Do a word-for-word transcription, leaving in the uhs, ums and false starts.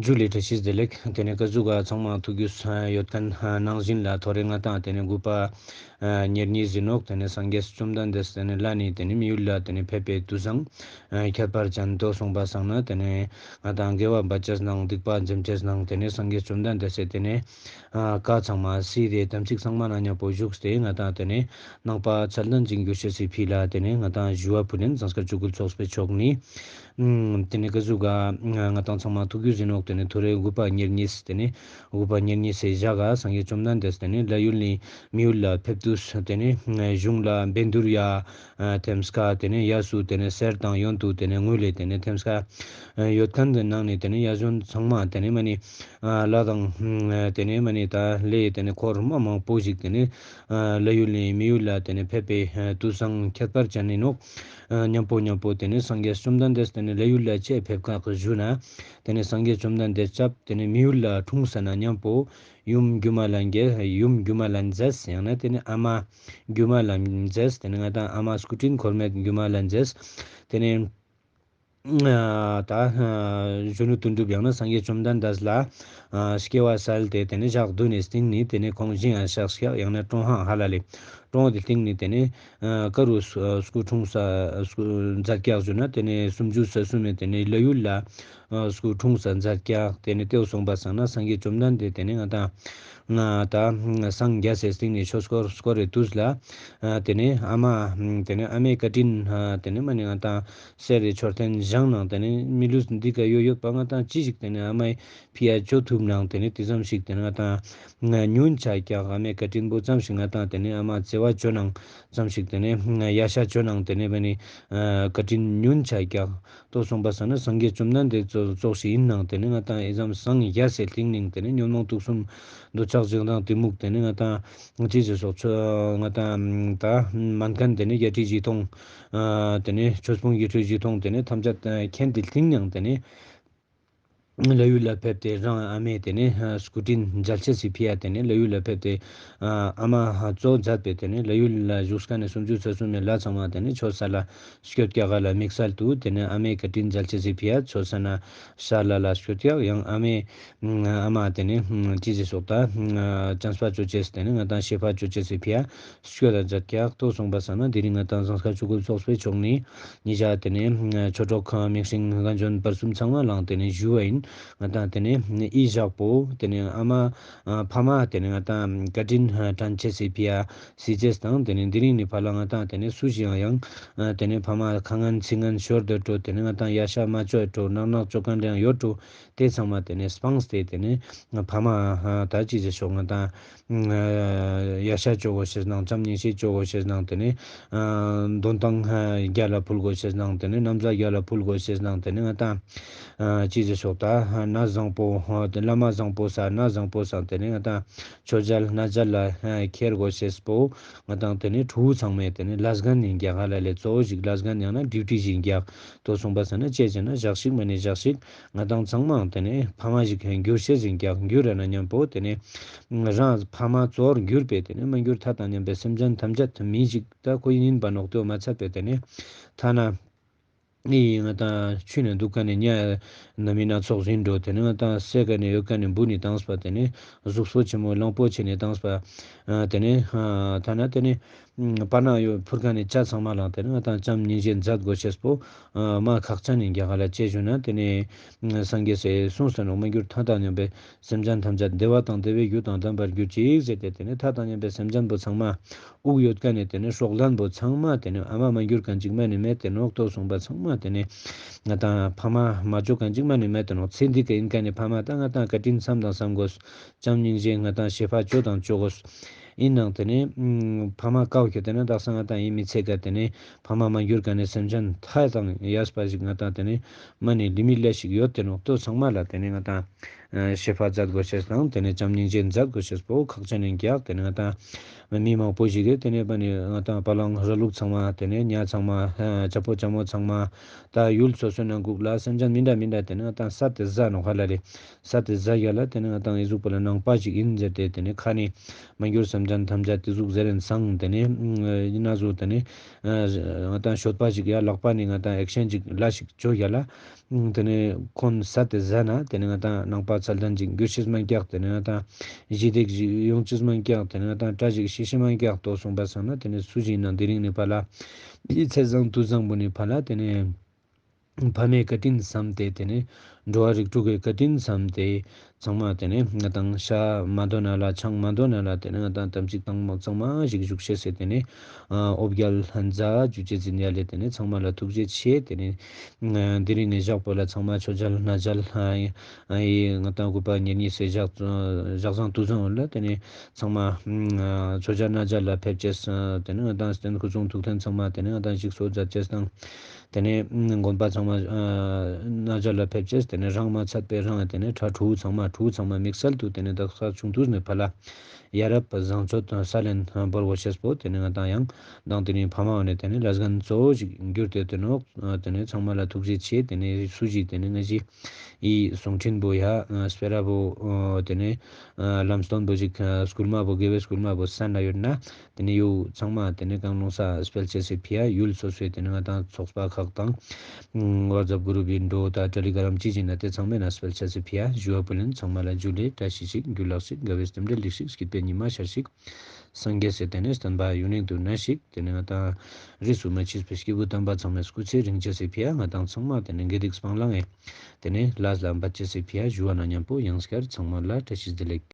ཇུ་ལེ། བཀྲ་ཤིས་བདེ་ལེགས། ཏེ་ནེ་ཀ་ཟུག་ག་ཚང་མ་ཐུགས་རྒྱུས་ཡོད་ཁན་ནང་བཞིན་ལ་ཐོ་རེ་ང་ཏང་ཏེ་ནེ་དགུ་པ་ཉེར་གཉིས་ཨིན་ནོག། ཏེ་ནེ་སངས་རྒྱས་བཅོམ་ལྡན་འདས་ཏེ་ནེ་ལ་ནི་ཏེ་ནེ་མི་ཡུལ་ལ་ཏེ་ནེ་ཕེབས་པའི་དུས་སང་ཁྱད་པར་ཅན་ཏོ་སོང་པ་སང་ན་ཏེ་ནེ་ང་ཏང་དགེ་བ་འབད་ཅེས་ནང་སྡིག་པ་འཛེམ་ཅེས་ནང་ཏེ་ནེ་སངས་རྒྱས་བཅོམ་ལྡན་འདས་སི་ཏེ་ནེ་ཨ་བཀའ་ཚང་མ་སི་རེ་དམ་ཚིག་ཚང་མ་ན་ཉམ་པོ་བཞུགས་ཏེ་ང་ཏང་ཏེ་ནེ་ནང་པ་ཚད་ལྡན་ཅིག་གྱུར་ཅེས་སི་ཕི་ལ་ཏེ་ནེ་ང་ཏང་ཞུ་བ་ཕུལ་ལེན། ཟངས་དཀར་ཆོས་སྐུ་ཚོགས་པའི་ཕྱོགས་ནེ། ཨམ་ཏེ་ནེ་ཀ་ཟུག་ག་ང་ཏང་ཚང་མ་ཐུགས་རྒྱུས་ཨིན་ནོག། ཏེ་ནེ་ཐོ་རེ་དགུ་པ་ཉེར་གཉིས་ཏེ་ནེ་དགུ་པ་ཉེར་གཉིས་སི་ཞག་ག་སངས་རྒྱས་བཅོམ་ལྡན་འདས་ཏེ་ནེ་ལྷ་ཡུལ་ནེ་མི་ཡུལ་ལ་ཕེབས་དུས་ཏེ་ནེ་གཞུང་ལ་བཻ་ཌཱུརྱ་ཐེམ་སྐས་ཏེ་ནེ་གཡས་སུ་ཏེ་ནེ་གསེར་དང་ཡོན་དུ་ཏེ་ནེ་ངོས་ལེ་ཏེ་ནེ་ཐེམ་སྐས་ཡོད་ཁན་ཏེ་ནང་ནེ་ཏེ་ནེ་གཡས་གཡོན་ཚང་མ་ཏེ་ནེ་མ་ནེ་ལྷ་དང་ཏེ་ནེ་མ་ནེ་ད་ལྷའི་ཏེ་ནེ་འཁོར་མ་མང་པོ་ཞིག་ཏེ་ནེ་ལྷ་ཡུལ་ནེ་མི་ཡུལ་ལ་ཏེ་ནེ་ཕེབས་པའི་དུས་སང་ཁྱད་པར་ཅན་ཨིན་ནོག། ཉམ་པོ་ཉམ་པོ་ཏེ་ནེ་སངས་རྒྱས་བཅོམ་ལྡན་འདས་ཏེ་ནེ་ལྷ་ཡུལ་ལ་ཅི་ཕེབས་ཀ་ཞུ་ན་ཏེ་ནེ་སངས་རྒྱས་བཅོམ་ལྡན་འདས་ཅབ་ཏེ་ནེ་མི་ཡུལ་ལ་འཁྲུངས་ས་ན་ཉམ་པོ་ཡུམ་སྒྱུ་མ་ལྷ་འཛེས་ཡང་ན་ཏེ་ནེ་ཨ་མ་སྒྱུ་མ་ལྷ་འཛེས་ཏེ་ནེ་ང་ཏང་ཨ་མ་སྐུ་དྲིན་འཁོར་མེད་སྒྱུ་མ་ལྷ་འཛེས་ཏེ་ནེ་ཨ་ད་ཨ་གཞོན་ནུ་དོན་གྲུབ་ཡང་ན་སངས་རྒྱས་བཅོམ་ལྡན་འདས་ལ་ཨ་སྐྱེ་བ་སལ་ཏེ་ཏེ་ནེ་ཞག་བདུན་ནི་སྟིང་ནེ་ཏེ་ནེ་ཁོང་ཞིང་ཡང་ཞག་ཞག་ཡང་ན་ཀྲོང་ཧང་ཧ་ལ་ལེ་ཀྲོང་དེ་སྟིང་ནེ་ཏེ་ནེ་ཨ་ཀ་རུ་སྐུ་འཁྲུངས་ས་སྐུ་མཛད་ཀྱག་ཞུ་ན་ཏེ་ནེ་སུམ་ཅུ་རྩ་གསུམ་མེ་ཏེ་ནེ་ལྷ་ཡུལ་ལ་ཨ་སྐུ་འཁྲུངས་ས་མཛད་ཀྱག། ཏེ་ནེ་ཏེའུ་སོང་པ་སང་ན་སངས་རྒྱས་བཅོམ་ལྡན་འདས་ཏེ་ནེ་ང་ཏང་ང་ད་སངས་རྒྱས་སི་སྟིང་ནེ་ཆོས་འཁོར་སྐོར་རེ་དུས་ལ་ཨ་ཏེ་ནེ་ཨ་མ་ཏེ་ནེ་ཨ་མའི་བཀའ་དྲིན་ཨ་ཏེ་ནེ་མ་ནེ་ང་ཏང་གསེར་རི་མཆོད་རྟེན་བཞེངས་ནང་ཏེ་ནེ་མི་ལུས་འདི་ཀ་ཡོད་ཡོད་པ་ང་ཏང་ཅི་ཞིག་ཏེ་ནེ་ཨ་མའི་ཕི་ཡ་ཅོ་ཐུབ་ནང་ཏེ་ནེ་ཏེ་ཙམ་ཞིག་ཏེ་ནེ་ང་ཏང་ང་ཉུང་ཆ་ཀྱག། ཨ་མའི་བཀའ་དྲིན་པོ་ཙམ་ཞིག་ང་ཏང་ཏེ་ནེ་ཨ་མ་བརྩེ་བ་ཅོ་ནང་ཙམ་ཞིག་ཏེ་ནེ་ཡ་ཤ་ཅོ་ནང་ཏེ་ནེ་མ་ནེ་ཨ་བཀའ་དྲིན་ཉུང་ཆ་ཀྱག། ཏོ་སོང་པ་སང་ན་སངས་རྒྱས་བཅོམ་ལྡན་འདས་ཙོགས་ཙོགས་ཤིག་ཨིན་ནང་ཏེ་ནེ་ང་ཏང་ཨི་ཙམ་སངས་རྒྱས་སི་གླིང་ནེ་ཏེ་ནེ་ཉོན་མོངས་དུག་གསུམ་འདོད་ཆགས་ཞེ་སྡང་གཏི་མུག་ཏེ་ནེ་ང་ཏང་ཅི་ཞིག་སོགས་ཆོས་ང་ཏང་ད་མན་ཁན་ཏེ་ནེ་བརྒྱད་ཁྲི་བཞི་སྟོང་ཨ་ཏེ་ནེ་ཆོས་ཕུང་བརྒྱད་ཁྲི་བཞི་སྟོང་ཏེ་ནེ་ཐམས་ཅད་མཁྱེན་ཏེ་གླིང་ནང་ཏེ་ནེ་ལྷ་ཡུལ་ལ་ཕེབས་ཏེ་རང་ཨ་མའི་ཏེ་ནེ་སྐུ་དྲིན་འཇལ་ཅེས་སི་ཕི་ཡ་ཏེ་ནེ་ལྷ་ཡུལ་ལ་ཕེབས་ཏེ་ཨ་མ་གཙོ་མཛད་པའི་ཏེ་ནེ་ལྷ་ཡུལ་ལ་བཞུགས་ཁན་ནི་སུམ་ཅུ་རྩ་གསུམ་མེ་ལྷ་ཚང་མ་ཏེ་ནེ་ཆོས་ས་ལ་སྐྱོད་ཀྱག་ག་ལ་དམིགས་བསལ་དུ་ཏེ་ནེ་ཨ་མའི་བཀའ་དྲིན་འཇལ་ཅེས་སི་ཕི་ཡ་ཆོས་ས་ན་ས་ལ་ལ་སྐྱོད་ཀྱག། ཡང་ཨ་མའི་ཨ་མ་ཏེ་ནེ་ཅི་ཞིག་སོགས་ད་བྱམས་པ་ཅོ་ཅེས་ཏེ་ནེ་ང་ཏང་ཤེས་པ་ཅོ་ཅེས་སི་ཕི་ཡ་སྐྱོད་ད་མཛད་ཀྱག། ཏོ་སོང་པ་སང་ན་དེ་རིང་ང་ཏང་ཟངས་དཀར་ཆོས་སྐུ་ཚོགས་པའི་ཕྱོགས་ནེ་ཉེ་ཞ་ཏེ་ནེ་ཆོས་གྲོགས་མིང་སྲིང་རྒན་གཞོན་བར་གསུམ་ཚང་མ་ལ་ཏེ་ནེ་ཞུ་བ་ཨིན། ང་ཏང་ཏེ་ནེ་ཨི་ཞག་པོ་ཏེ་ནེ་ཨ་མ་ཨ་ཕ་མ་ཏེ་ནེ་ང་ཏང་བཀའ་དྲིན་དྲན་ཅེས་སི་ཕི་ཡ་སི་ཅེས་དང་ཏེ་ནེ་དེ་རིང་ནེ་ཕར་ལ་ང་ཏང་ཏེ་ནེ་སུ་ཞིག་ཡང་ཡང་ཨ་ཏེ་ནེ་ཕ་མ་ཁ་ངན་ཚིག་ངན་ཤོར་དེ་འགྲོ་ཏེ་ནེ་ང་ཏང་ཡ་ཤ་མ་ཅོ་འགྲོ་ནག་ནག་ཅོ་ཁན་རེ་ཡང་ཡོད་འགྲོ། ཏེ་ཚང་མ་ཏེ་ནེ་སྤངས་ཏེ་ཏེ་ནེ་ཕ་མ་ད་ཅི་ཞིག་སོགས་ང་ཏང་ཡ་ཤ་ཅོ་གོ་ཤེས་ནང་བྱམས་སྙིང་རྗེ་ཅོ་གོ་ཤེས་ནང་ཏེ་ནེ་དོན་ཏང་རྒྱ་ལ་ཕུལ་གོ་ཤེས་ནང་ཏེ་ནེ་ན་བཟའ་རྒྱ་ལ་ཕུལ་གོ་ཤེས་ནང་ཏེ་ནེ་ང་ཏང་ཅི་ཞིག་སོགས་ད་ན་བཟང་པོ་བླ་མ་བཟང་པོ་ས་ན་བཟང་པོ་ས་ཏེ་ནེ་ང་ཏང་ཆོས་མཇལ་གནས་མཇལ་ལ་ཁྱེར་གོ་ཤེས་པོ་ང་ཏང་ཏེ་ནེ་ཕྲུ་གུ་ཚང་མའི་ཏེ་ནེ་ལས་འགན་ཨིན་ཀྱག་ག་ལ་ལེ་གཙོ་བོ་ཞིག་ལས་འགན་ཡང་ན་ཌིའུ་ཊི་ཞིག་ཨིན་ཀྱག། ཏོ་སོང་པ་སང་ན་ཅི་ཟེར་ན་ཞག་ཞིག་མ་ནེ་ཞག་ཞིག་ང་ཏང་ཚང་མ་ཏེ་ནེ་ཕ་མ་ཞིག་གྱུར་ཤེས་ཨིན་ཀྱག། གྱུར་ར་ན་ཉམ་པོ་ཏེ་ནེ་རང་ཕ་མ་གཙོ་བོར་གྱུར་པའི་ཏེ་ནེ་མ་གྱུར་ཐ་དང་མཉམ་པའི་སེམས་ཅན་ཐམས་ཅད་མི་ཞིག་ད་ཁོ་ཨིན་པ་ནོག། ཏེ་མ་ཚད་པའི་ཏེ་ནེ་ཐ་ན་ཨི་ང་ཏང་ཆུ་ནེ་དུག་ཁན་ནི་ཉ་ནམ་མི་སྣ་ཚོགས་ཟིན་འགྲོ་ཏེ་ནེ་ང་ཏང་སེ་ཀ་ནེ་ཡོད་ཁན་ནི་འབུ་ནེ་བཏངས་པ་ཏེ་ནེ་གཟུགས་པོ་ཆེན་མོ་གླང་པོ་ཆེ་ནེ་བཏངས་པ་ཨ་ཏེ་ནེ་ཨ་ཐ་ན་ཏེ་ནེ་ཨ་པ་ན་ཡོད་ཕུར་ཁན་ནི་ཅ་ཚང་མ་ལ་ཏེ་ནེ་ང་ཏང་བྱམས་སྙིང་རྗེ་མཛད་གོ་ཤེས་པོ་ཨ་མ་ཁག་ཅན་ཨིན་ཀྱག་ག་ལ་ཅི་ཞུ་ན་ཏེ་ནེ་སངས་རྒྱས་སི་གསུངས་ས་ནོག། མ་གྱུར་ཐ་དང་མཉམ་པའི་སེམས་ཅན་ཐམས་ཅད་བདེ་བ་དང་བདེ་བའི་རྒྱུ་དང་ལྡན་པར་གྱུར་ཅིག་ཟེར་ཏེ་ཏེ་ནེ་ཐ་དང་མཉམ་པའི་སེམས་ཅན་པོ་ཚང་མ་དབུགས་ཡོད་ཁན་ནི་ཏེ་ནེ་སྲོག་ལྡན་པོ་ཚང་མ་ཏེ་ནེ་ཨ་མ་མ་གྱུར་ཁན་ཅིག་མ་ནེ་མེད་དེ་ནོག། ཏོ་སོང་པ་ཚང་མ་ཏེ་ནེ་ང་ཏང་ཕ་མ་མ་ཅོ་ཁན་ཅིག་མ་ནེ་མེད་དེ་ནོག། ཚེ་འདི་ཀ་ཨིན་ཁན་ནི་ཕ་མ་ད་ང་ཏང་བཀའ་དྲིན་བསམ་དང་བསམ་གོས། བྱམས་སྙིང་རྗེ་ང་ཏང་ཤེས་པ་ཅོ་དང་ཅོ་གོས། ཨིན་ནང་ཏེ་ནེ་ཕ་མ་ཀའོ་ཁྱེར་ཏེ་ན་དག་ས་ང་ཏང་ཨི་མི་ཚེ་ཀ་ཏེ་ནེ་ཕ་མ་མ་གྱུར་ཁན་ནི་སེམས་ཅན་ཐ་དང་ཡས་པ་ཞིག་ང་ཏང་ཏེ་ནེ་མ་ནེ་ལི་མི་ལ་ཞིག་ཡོད་དེ་ནོག། ཏོ་ཚང་མ་ལ་ཏེ་ནེ་ང་ཏང་ ཨ་ཤེས་པ་མཛད་དགོས་ཤེས་དང་དེ་ནས་བྱམས་སྙིང་རྗེ་མཛད་དགོས་ཤེས་པོ་ཁག་ཅན་ཡིན་ཀྱག། དེ་ནས་ང་ཏང་མི་མང་པོ་ཞིག་གིས་དེ་ནས་པ་ནི་ང་ཏང་བ་ལང་ར་ལུག་ཚང་མ་དེ་ནས་ཉ་ཚང་མ་ཨ་ཅ་པོ་ཅ་མོ་ཚང་མ་ད་ཡུལ་སོ་སོའི་ནང་ཁུག་ལ་སེམས་ཅན་མི་འདྲ་མི་འདྲ་དེ་ནས་ང་ཏང་ས་དེ་ཟ་ནོག་ཧ་ལ་ལེ། ས་དེ་ཟ་ཡ་ལ་དེ་ནས་ང་ཏང་ཨི་ཟུག་པོ་ལ་ནང་པ་ཞིག་ཡིན་ཟེར་ཏེ་དེ་ནས་ཁ་ནས་མ་གྱུར་སེམས་ཅན་ཐམས་ཅད་དེ་ཟུག་ཟེར་རན་སང་དེ་ནས་ཨ་ཡིན་ན་ཟོ་དེ་ནས་ཨ་ང་ཏང་ཤོད་པ་ཞིག་ཡ་ལག་པ་ནས་ང་ཏང་ཨེག་ཤན་ཞིག་ལ་ཞིག་བཅོ་ཡ་ལ། དེ་ནས་ཁོང་ས་དེ་ཟ་ན་དེ་ནས་ང་ཏང་ནང་པ་ཚད་ལྡན་ཅིག་འགྱུར་ཤེས་མན་ཀྱག། དེ་ནས་ང་ཏང་ཞི་བདེ་ཞིག་ཡོང་ཅེས་མན་ཀྱག། དེ་ནས་ང་ཏང་བཀྲ་ཤིས་ཤིག་ཤེས་མན་ཀྱག་ཏོ་གསུངས་པ་སང་ན་དེ་ནས་སུ་ཞིག་ཡིན་ན་དེ་རིང་ནས་ཕར་ལ་ཚེས་བཟང་དུས་བཟང་པོ་ནས་ཕར་ལ་དེ་ནས་ཕ་མའི་བཀའ་དྲིན་བསམ་སྟེ་དེ་ནས་འགྲོ་བ་རིགས་དྲུག་གི་བཀའ་དྲིན་བསམ་སྟེ། ཚང་མ་དེ་ནས་ང་ཏང་ཤ་མ་འདོན་ན་ལ་ཆང་མ་འདོན་ན་ལ་དེ་ནས་ང་ཏང་དམ་ཚིག་དང་མོ་ཚང་མ་ཞིག་བཞུགས་ཤེས་སེ་དེ་ནས་ཨ་འོ་བརྒྱལ་ལྷན་ཛ་ཇུ་ཅེས་ཟིན་ཡ་ལེ། དེ་ནས་ཚང་མ་ལ་ཐུགས་རྗེ་ཆེ། དེ་ནས་ཨ་དེ་རིང་ངི་ཞག་པོ་ལ་ཚང་མ་ཆོས་མཇལ་གནས་མཇལ་ཨ་ཨི་ང་ཏང་གུས་པ་ཉེ་གཉིས་སེ་ཞག་ཞག་བཟང་དུས་བཟང་ལ་དེ་ནས་ཚང་མ་ཨ་ཆོས་མཇལ་གནས་མཇལ་ལ་ཕེབས་ཅེས་ཨ་དེ་ནས་ང་ཏང་རྟེན་སྐུ་གསུང་ཐུགས་རྟེན་ཚང་མ་དེ་ནས་ང་ཏང་ཞིག་གསོ་མཛད་ཅེས་དང་། དེ་ནས་དགོན་པ་ཚང་མ་ཨ་གནས་མཇལ་ལ་ཕེབས་ཅེས། དེ་ནས་རང་མ་ཚད་པའི་རང་དེ་ནས་ཕྲུ་གུ་ཚང་མ་ཕྲུ་གུ་ཚང་མ་དམིགས་བསལ་དུ་དེ་ནས་དག་ས་ཆུང་དུས་ནས་ཕར་ལ་ཡ་རབས་བཟང་སྤྱོད་དང་ས་ལེན་འབར་བོ་ཤེས་པོ་དེ་ནས་ང་ཏང་ཡང་དང་དེ་ནས་ཕ་མ་བ་ནས་དེ་ནས་ལས་འགན་གཙོ་བོ་ཞིག་གྱུར་ཏེ་དེ་ནོག། དེ་ནས་ཚང་མ་ལ་ཐུགས་རྗེ་ཆེ། དེ་ནས་སུ་ཞིག་དེ་ནས་ང་ཞིག་ཨི་གསུང་འཕྲིན་པོ་ཡ་སྤེ་ར་བོ་དེ་ནས་ལམ་སྟོན་པོ་ཞིག་སྐུལ་མ་བོ་དགེ་བའི་སྐུལ་མ་བོ་སན་ན་ཡོད་ན། དེ་ནས་ཡོ་ཚང་མ་དེ་ནས་གང་རུང་ས་སྤེལ་ཅེས་སི་ཕི་ཡ་ཡུལ་སོ་སོའི་དེ་ནས་ང་ཏང་ཚོགས་པ་ཁག་དང་ཝ་ཙབ་གུ་རུབ་ཡིན་འགྲོ་ད་ཏེ་ལི་གྷ་རམ་ཅི་ཞིག་ན་དེ་ཚང་མའི་ནང་སྤེལ་ཅེས་སི་ཕི་ཡ་ཞུ་བ་ཕུལ་ཡིན། ཚང་མ་ལ་ཇུ་ལེ། བཀྲ་ཤིས་ཤིག། རྒྱུ་ལགས་ཤིག། དགའ་བའི་རྟེན་འབྲེལ་ལེགས་ཤིག། སྐྱིད་པའི་ཉི་མ་ཤར་ཤིག། སངས་རྒྱས་སི་དེ་ནས་བསྟན་པ་ཡུན་རིང་དུ་གནས་ཤིག། དེ་ནས་ང་ཏང་རིས་སུ་མ་ཆད་པའི་སྐྱེས་བུ་དམ་པ་ཚང་མའི་སྐུ་ཚེ་རིང་ཅེས་སི་ཕི་ཡ་ང་ཏང་ཚང་མ་དེ་ནས་དགེ་སྡིག་སྤང་བླང་ངེ་དེ་ནས་ལས་ལ་འབད་ཅེས་སི་ཕི་ཡ་ཞུ་བ་ན་མཉམ་པོ་ཡང་སྐྱར་ཚང་མ་ལ་བཀྲ་ཤིས་བདེ་ལེགས།